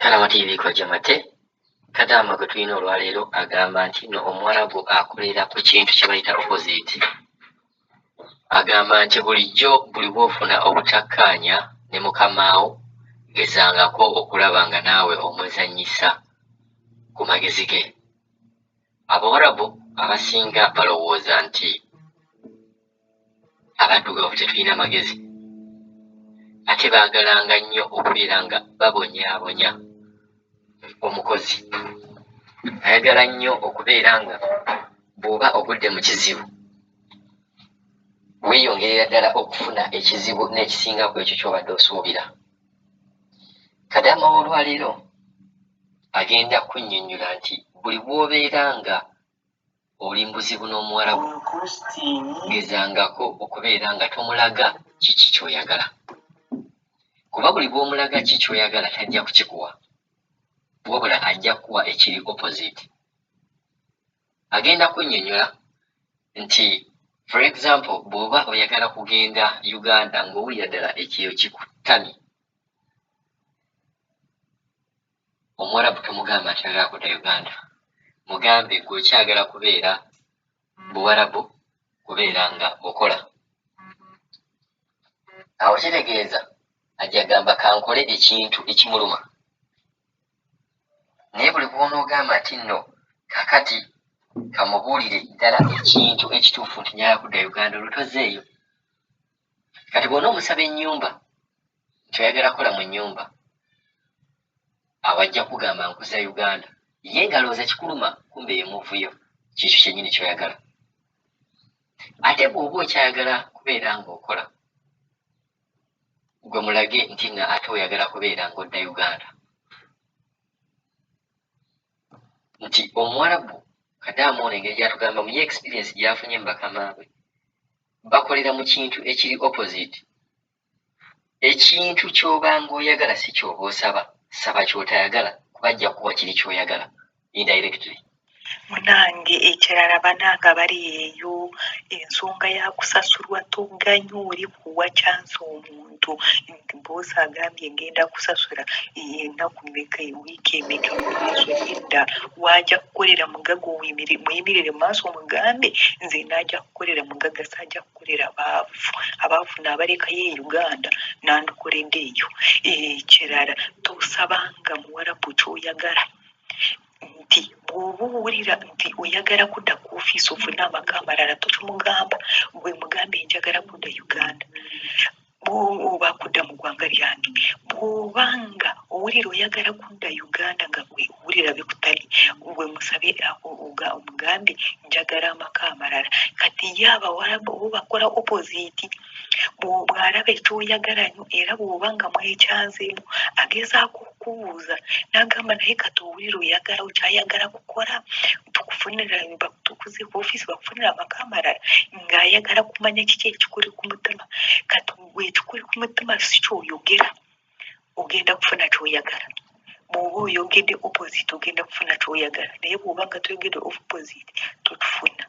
Kalama TV Kojja Mate, Kadaama gwe tulina olwaleero agamba nti no Omuwarabu akolera ku kintu kye bayita opposite. Agamba nti bulijjo buli bw'ofuna obutakkaanya ne mukamaawo gezangako okulaba nga naawe omuzannyisa ku magezi ge. Abawarabu abasinga balowooza nti abaddugavu tetulina magezi ate baagalanga nnyo okubeera nga babonyaabonya omukozi. Ayagala nnyo okubeera nga bw'oba ogudde mu kizibu weeyongerera ddala okufuna ekizibu n'ekisinga ku ekyo ky'obadde osuubira. Kadaama w'olwaleero agenda kunnyonnyola nti buli bw'obeera nga oli mu buzibu n'Omuwarabu Oyo Christine. Gezangako okubeera nga tomulaga kiki ky'oyagala kuba buli bw'omulaga ki ky'oyagala tajja kukikuwa wabula ajja kukuwa ekiri opposite. Agenda kunnyonnyola nti for example bw'oba oyagala kugenda Uganda ng'owulira ddala ekyeyo kikutamye, Omuwarabu tomugamba nti oyagala kudda Uganda, mugambe gwe okyagala kubeera Buwarabu kubeera nga okola. Awo kitegeeza ajja gamba kankole ekintu ekimuluma. Naye buli bw'onoogamba nti nno kakati kamubuulire ddala ekintu ekituufu nti njagala kudda Uganda olwo tozzeeyo. Kati bw'onoomusaba ennyumba nti oyagala kukola mu nnyumba awo ajja kugamba nkuza Uganda ye ng'alowooza kikuluma kumbe ye muvuyo kyekyo kyennyini ky'oyagala. Ate bw'oba okyayagala kubeera ng'okola gwe mulage nti nno ate oyagala kubeera ng'odda Uganda. Nti Omuwarabu Kadaama ono engeri gy'atugamba mu ye experience gy'afunye mu bakama be bakolera mu kintu ekiri opposite. Ekintu ky'obanga oyagala si ky'oba osaba, saba ky'otayagala kuba ajja kukuwa kiri ky'oyagala indirectly. Munange ekirala banange abali eyo ensonga ya kusasulwa toganya oli kuwa chance omuntu nti boss agambye ngenda kusasula ennaku meka wiiki emeka mu maaso nedda waja kukolera mugaga muyimirire mu maaso omugambe nze naja kukolera mugaga saja kukolera baavu abaavu nabalekayo e Uganda nandikoledde eyo ekirala tosabanga muwarabu kyoyagala nti bw'oba owulira nti oyagala kudda ku ofiisi ofune amaka amalala tokimugamba gwe mugambe njagala kudda Uganda oba kudda mu ggwanga lyange bw'oba nga owulira oyagala kudda Uganda nga gwe owulira bikutali gwe musabe omugambe njagala amaka amalala kati ye abawalabu bo bakola opposite bw'alaba ekyoyagala nyo era bw'oba nga mwekyanzeemu agezaako okukubuuza n'agamba naye kati owulira oyagala okyayagala kukola tukufunira tukuze ku ofiisi bakufunira amaka amalala ng'ayagala kumanya kiki ekikuli ku mutima kati gwe ekikuli ku mutima si kyoyogera ogenda kufuna kyoyagala bw'oba oyogedde opposite ogenda kufuna kyoyagala naye bw'oba nga toyogedde opposite totufuna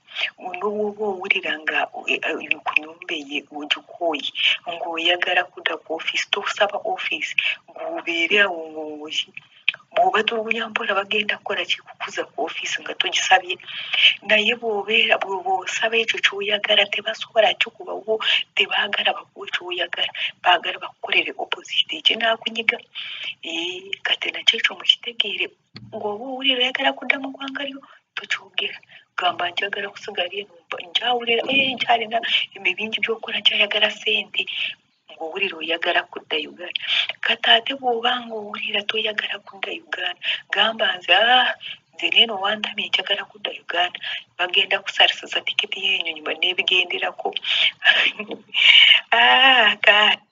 nobwoba owulira nga eh, eh, ku nyumba eye ogikooye ng'oyagala kudda ku ofiisi tosaba ofiisi gwobeere awo ng'oki bw'oba tulugunya mpola bagenda kukola kikukuza ku ofiisi nga togisabye naye bw'obeera bw'oba osaba ekyo ky'oyagala tebasobola kikubawo tebaagala bakuwe ky'oyagala baagala bakukolere opposite ekinaakunyiga ee kati nakyo ekyo mukitegeere ng'oba owulira oyagala kudda mu ggwanga lyo tokyogera gamba njagala kusigala eno nkyawulira ee nkyalina ebingi by'okukola nkyayagala ssente ng'owulira oyagala kudda Uganda kati ate bw'oba ng'owulira toyagala kudda Uganda gamba nze ah nze neeno wantamye njagala kudda Uganda bagenda kusalisiza tikiti y'enyonyi n'ebigenderako ah kale.